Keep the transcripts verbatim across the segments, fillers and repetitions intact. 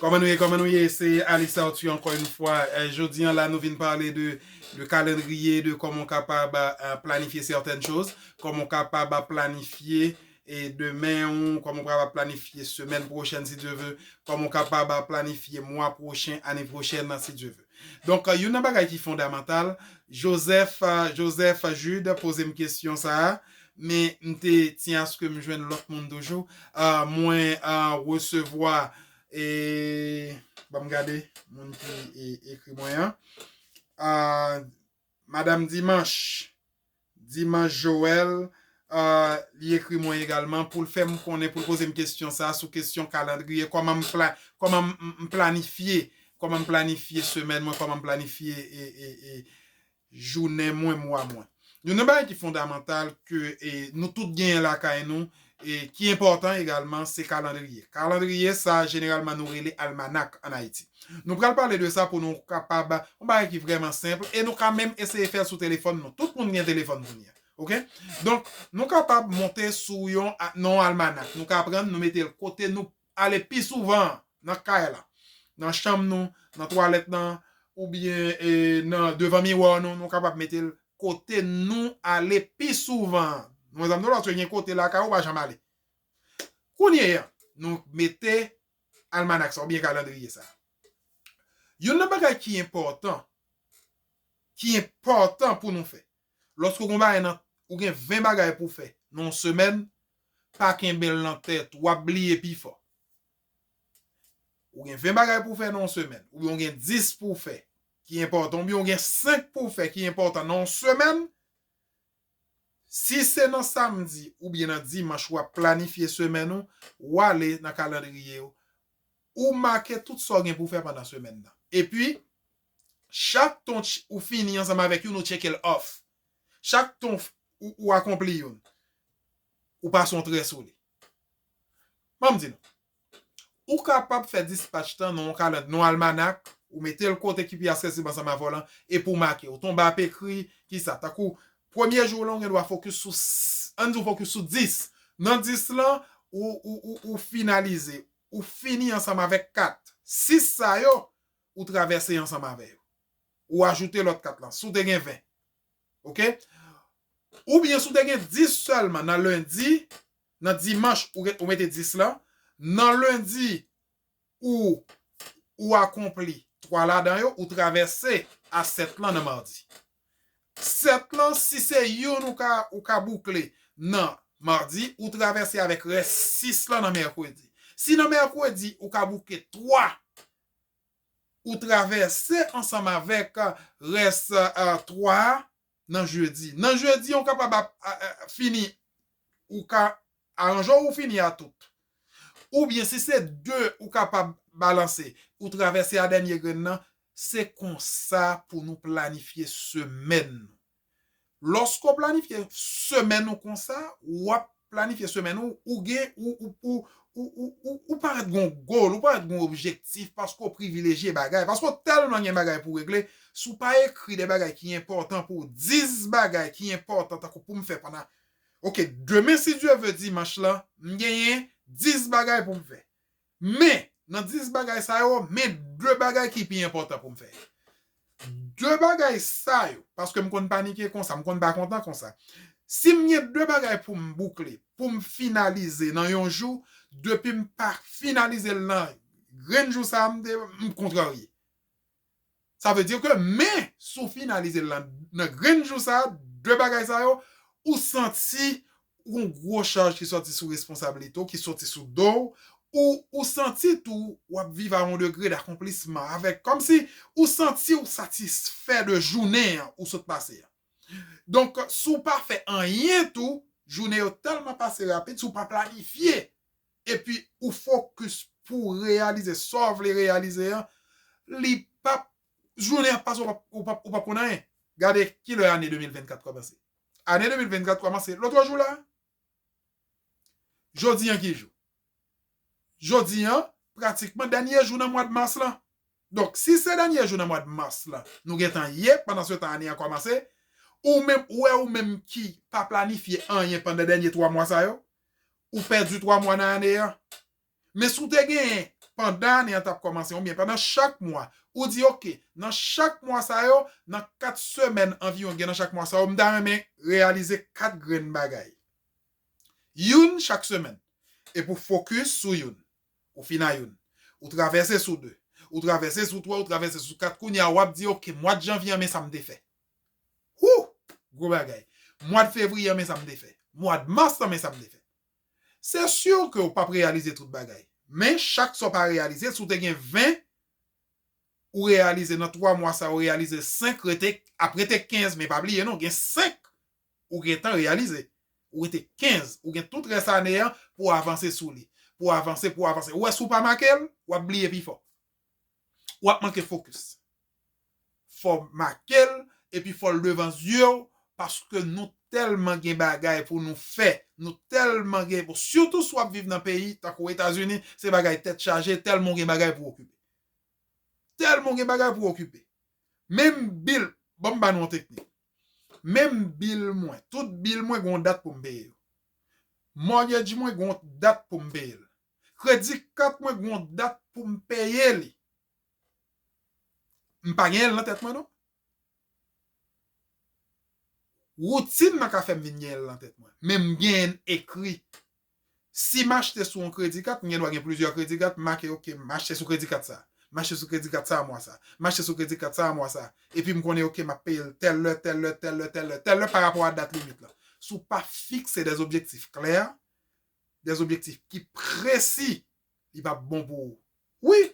Kòman nou ye, kòman nou ye? Se Alex Arthur ankò yon fwa. Eh, jodi an la, nou vin pale de, de kalandriye, de kòman w kapab eh, planifye sètèn choz, kòman w kapab planifye e demen ou, kòman w kapab planifye semèn pwochèn, si Dye ve, kòman w kapab planifye mwa pwochen, ane pwochèn, si Dye ve. Donk, eh, youn nan bagay ki fondamantal, Joseph, eh, Joseph Jude poze m kesyon sa a, men m te tyen aske m jwenn lòt moun toujou. Eh, mwen eh, resevwa E ban m gade moun ki e, ekri mwen an. Ah, Madam Dimanche, Dimanche Joël, ah, li ekri mwen egalman pou l fè m konnen, pou l poze m kesyon sa sou kesyon kalandriye, kòman m pla, kòman m, m planifye, kòman m planifye semèn mwen, kòman m planifye e, e, e, jounen mwen, mwa mwen. Youn nan bagay ki fondamantal ke e, nou tout genyen lakay nou, e ki enpòtan egalman, se kalandriye. Kalandriye sa, jeneralman, nou rele almanak ann Ayiti. Nou pral pale de sa pou nou kapab, yon bagay ki vrèman senp, e nou ka menm eseye fè l sou telefòn nou. Tout moun gen telefòn kounye a. Oke? Donk, nou kapab monte sou yon, a- nan yon almanak. Nou ka pran, nou mete l kote nou ale pi souvan nan kay la, nan chanm nou, nan twalèt lan, oubyen e, nan devan miwa nou, nou kapab mete l kote nou ale pi souvan. Nou wè sa m di w la, paske gen kote lakay ou pa janm ale. Kounye a, nou mete almanak sa oubyen kalandriye sa. Youn nan bagay ki enpòtan, ki enpòtan pou nou fè, lòske w gen bagay nan, ou gen ven bagay pou w fè nan yon semèn, pa kenbe l nan tèt ou, w ap bliye pi fò. Ou gen ven bagay pou w fè nan yon semèn, oubyen w gen dis pou w fè ki enpòtan, oubyen w gen senk pou w fè ki enpòtan nan yon semèn, si se nan samdi oubyen nan dimanch w ap planifye semèn ou, w ale nan kalandriye w, ou make tout sa w gen pou w fè pandan semèn nan. Epi, chak tan w ch- ou fini ansanm avèk youn, ou tcheke l off. Chak tan w f- ou, ou akonpli youn, ou pase yon trè sou li. Ban m di nou. Ou kapab fè dispatch lan nan yon kalandriye, nan yon almanak, ou mete l kote ki pi aksesib ansanm avè w lan, epi w make. Ou tonbe ap ekri, kisa? Tankou, premye jou lan, ou gen dwa fokis sou, s- ann di w fokis sou dis. Nan dis lan, ou, ou, ou, ou finalize. Ou fini ansanm avèk kat. Sis sa yo, ou travèse ansanm avè yo. Ou ajoute lòt kat lan, si w te gen ven. Oke? Oubyen si w te gen dis sèlman nan lendi, nan dimanch, ou, ou mete dis lan, nan lendi, ou, ou akonpli twa ladan yo, ou travèse a sèt lan nan madi. Sèt lan, si se youn ou ka, ou ka boukle nan madi, ou travèse avèk rès sis lan nan mèkredi. Si nan mèkredi, ou ka boukle twa, ou travèse ansanm avèk rès twa a nan jedi. Nan jedi, ou kapab ap, a, a, fini, ou ka aranje w ou fini a tout. Oubyen si se de ou kapab balanse, ou travèse a dènye grenn nan, se konsa pou nou planifye semèn nou. Lòske w planifye semèn ou konsa, w ap planifye semèn ou, ou gen, ou, ou, ou, ou, ou, ou, ou parèt gon gòl, ou parèt gon objektif, paske w privilejye bagay, paske w tèlman gen bagay pou w regle, si w pa ekri de bagay ki enpòtan pou w, dis bagay ki enpòtan tankou pou m fè pandan, oke, demen, si Dye ve, dimanch lan, m genyen dis bagay pou m fè. Men, nan dis bagay sa yo, men de bagay ki pi enpòtan pou m fè. De bagay sa yo, paske m konn panike konsa, m konn pa kontan konsa. Si m gen de bagay pou m boukle, pou m finalize nan yon jou, depi m pa finalize l nan grenn jou sa a, m te, m kontrarye. Sa vle di ke, men, si w finalize l nan, nan grenn jou sa a, de bagay sa yo, ou santi yon gwo chaj ki soti sou responsablite w, ki soti sou do w, ou, ou santi tou w ap viv a yon degre dakonplisman, avèk, kòmsi ou santi w satisfè de jounen an ou sot pase an. Donk, si w pa fè anyen tou, jounen yo tèlman pase rapid, si w pa planifye, epi ou fokis pou w reyalize sa w vle reyalize an, li p ap, jounen ap pase, ou p ap, ou p ap, ou p ap konn anyen. Gade kilè ane de mil vennkat kòmanse. Ane de mil vennkat kòmanse lòt jou la. Jodi an ki jou? Jodi an, pratikman dènye jou nan mwa mas lan. Donk, si se dènye jou nan mwa mas lan, nou gentan ye, pandan se tan ane a kòmanse, ou menm, ou wè ou menm ki pa planifye anyen pandan dènye twa mwa sa yo, ou pèdi twa mwa nan ane an. Men si w te genyen pandan ane an t ap kòmanse, oubyen pandan chak mwa, ou di, "Oke, nan chak mwa sa yo, nan kat semèn anviwon gen nan chak mwa sa yo, m ta renmen reyalize kat grenn bagay." Youn chak semèn. Epi w fokis sou youn. Ou fin a youn. Ou travèse sou de. Ou travèse sou twa, ou travèse sou kat. Kounye a, w ap di, "Oke, mwa d janvye an, men sa m te fè." Wou! Gwo bagay. Mwa d fevriye an, men sa m te fè. Mwa d mas lan, men sa m te fè. Se si ke w p ap reyalize tout bagay. Men chak sa w pa reyalize, si w te gen ven, ou reyalize nan twa mwa sa, ou reyalize senk, rete, ap rete kenz, men pa bliye non, gen senk ou gentan reyalize. Ou rete kenz, ou gen tout rès ane an pou w avanse sou li. Pou w avanse, pou w avanse. Ou wè, si w pa make l, w ap bliye pi fò. W ap manke fokis. Fò w make l, epi fò l devan zye w, paske nou tèlman gen bagay pou nou fè. Nou tèlman gen, bon, sitou si w ap viv nan peyi, tankou Etazini, se bagay tèt chaje, tèlman w gen bagay pou w okipe. Tèlman w gen bagay pou w okipe. Menm bil, ban m ba nou yon teknik. Menm bil mwen, tout bil mwen gen yon dat pou m peye yo. Mortgage mwen gen yon dat pou m peye l. Kredi kat mwen gen yon dat pou m peye li. M pa genyen l nan tèt mwen non. Woutin nan ka fè m vin genyen l nan tèt mwen. Men m genyen l ekri. Si m achte sou yon kredi kat, m gen dwa gen plizyè kredi kat, m make, "Oke, m achte sou kredi kat sa. M achte sou kredi kat sa a mwa sa. M achte sou kredi kat sa a mwa sa." Epi m konnen, "Oke, m ap peye l tèl lè, tèl lè, tèl lè, tèl lè, tèl lè, pa rapò a dat limit lan." Si w pa fikse dè objektif klè, dè objektif ki presi, li p ap bon pou ou. Wi,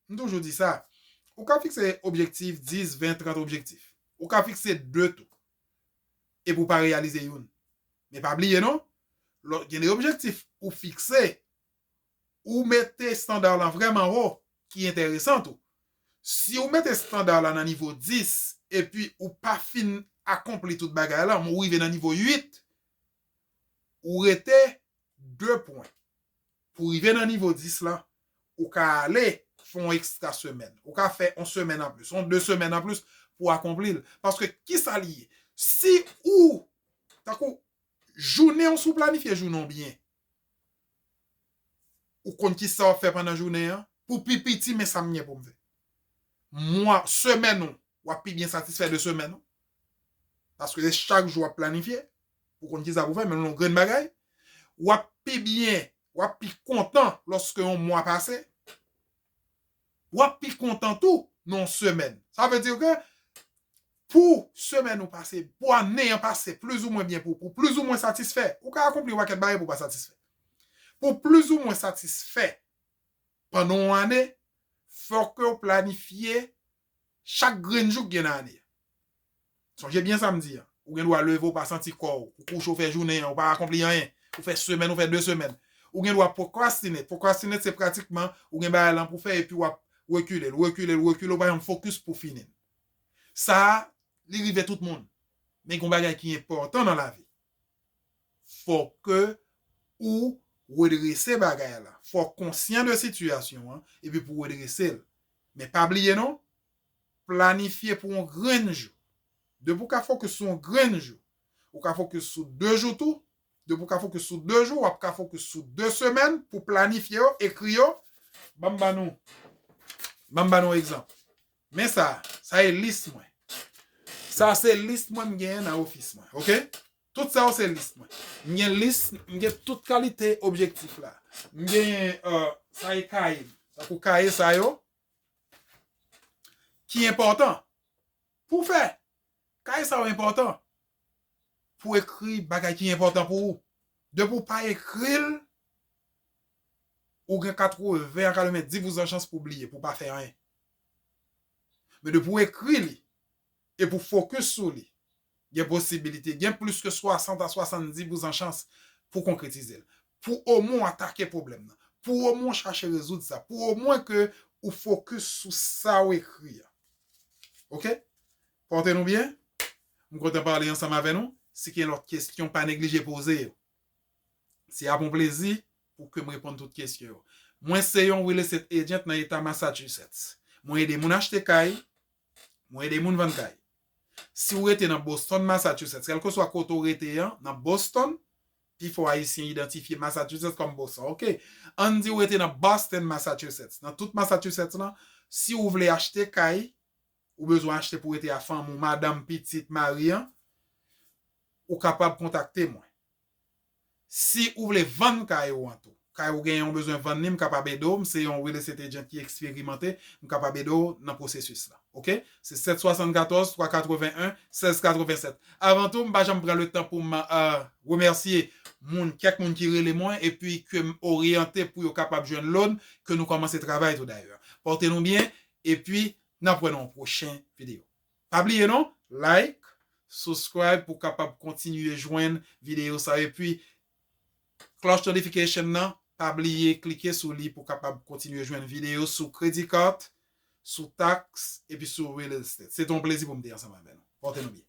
m toujou di sa. Ou ka fikse objektif, dis, ven, trant objektif. Ou ka fikse de tou. Epi w pa reyalize youn. Men pa bliye non, lò, gen de objektif ou fikse, ou mete estanda lan vrèman wo, ki enteresan tou. Si ou mete estanda la nan nivo dis, epi ou pa fin akonpli tout bagay la, men ou rive nan nivo uit, ou rete de pwen. Pou rive nan nivo dis la, ou ka ale fè yon ekstra semèn. Ou ka fè yon semèn anplis, yon de semèn anplis pou akonpli l. Paske kisa li ye? Si ou, tankou, jounen w, si w planifye jounen w byen, ou konn kisa w ap fè pandan jounen an, pou pi piti, men sa m gen pou m fè. Mwa, semèn ou, w ap pi byen satisfè de semèn ou. Paske se chak jou w ap planifye, pou konn kisa pou fè, menm yon grenn bagay, w ap pi byen, w ap pi kontan lòske yon mwa pase, w ap pi kontan tou nan yon semèn. Sa vle di ke pou semèn ou pase, pou ane an pase, plizoumwen byen pou, pou plizoumwen satisfè, ou ka akonpli yon pakèt bagay pou w pa satisfè. Pou plizoumwen satisfè pandan yon ane, fòk ke w planifye chak grenn jou k gen nan ane a. Sonje byen sa m di a. Ou gen dwa leve, ou pa santi kò w, ou kouche, ou fè jounen an, ou pa akonpli anyen, ou fè semèn, ou fè de semèn. Ou gen dwa pwokrastine. Pwokrastine, se pratikman, ou gen bagay lan pou fè, epi w ap rekile l, rekile l, rekile l, ou pa janm fokis pou fini l. Sa a, li rive tout moun. Men gen yon bagay ki enpòtan nan lavi. Fò ke ou redrese bagay la. Fò w konsyan de sitiyasyon an, epi pou w redrese l. Men pa bliye non, planifye pou yon grenn jou. Depi w ka fokis sou yon grenn jou, ou ka fokis sou de jou tou. Depi w ka fokis sou de jou, w ap ka fokis sou de semèn pou planifye yo, ekri yo. Ban m ba nou, ban m ba nou egzanp. Men sa, sa e lis mwen. Sa se lis mwen m genyen nan ofis mwen, oke? Tout sa yo se lis mwen. M gen lis, m gen tout kalite objektif la. M genyen, euh, sa e kaye. Tankou kaye sa yo, ki enpòtan pou fè. Kaye sa yo enpòtan pou ekri bagay ki enpòtan pou ou. Depi w pa ekri l, ou gen katreven a katrevenndis pousan chans pou w bliye, pou w pa fè anyen. Men depi w ekri li, epi w fokis sou li, gen posibilite, gen plis ke swasant a swasanndis pousan chans pou w konkretize l. Pou omwen w atake pwoblèm nan. Pou omwen w chache rezoud sa. Pou omwen ke ou fokis sou sa w ekri a. Oke? Pòte nou byen. M kontan pale ansanm avè nou. Si gen lòt kesyon, pa neglije poze yo. Se ap yon plezi pou ke m reponn tout kesyon yo. Mwen se yon real estate agent nan eta Massachusetts. Mwen ede moun achte kay, mwen ede moun vann kay. Si w rete nan Boston, Massachusetts, kèlkeswa kote w rete an, nan Boston, Pifò Ayisyen idantifye Massachusetts kòm Boston. Ok, ann di w rete nan Boston, Massachusetts. Nan tout Massachusetts lan, si w vle achte kay, ou bezwen achte pou rete a fanm ou, madanm, pitit, mari an, ou kapab kontakte mwen. Si ou vle vann kay ou an tou, kay ou genyen ou bezwen vann li, m kapab ede w, m se yon real estate agent ki eksperimante, m kapab ede w nan pwosesis la. Ok? Se sèt swasannkatòz, twa katreven en, sèz katreven sèt. Avan tou, m pa janm pran le tan pou m uh, remèsye moun, kèk moun ki rele mwen epi ke m oryante pou yo kapab jwenn loan, ke nou kòmanse travay tou dayè. Pòte nou byen, epi n ap wè nan yon pwochen videyo. Pa bliye non, like, subscribe pou kapab kontinye jwenn videyo sa epi cloche notification nan, pa bliye klike sou li pou kapab kontinye jwenn videyo sou credit card, sou tax epi sou real estate. Se te yon plezi pou m te ansanm avè nou. Pòte nou byen.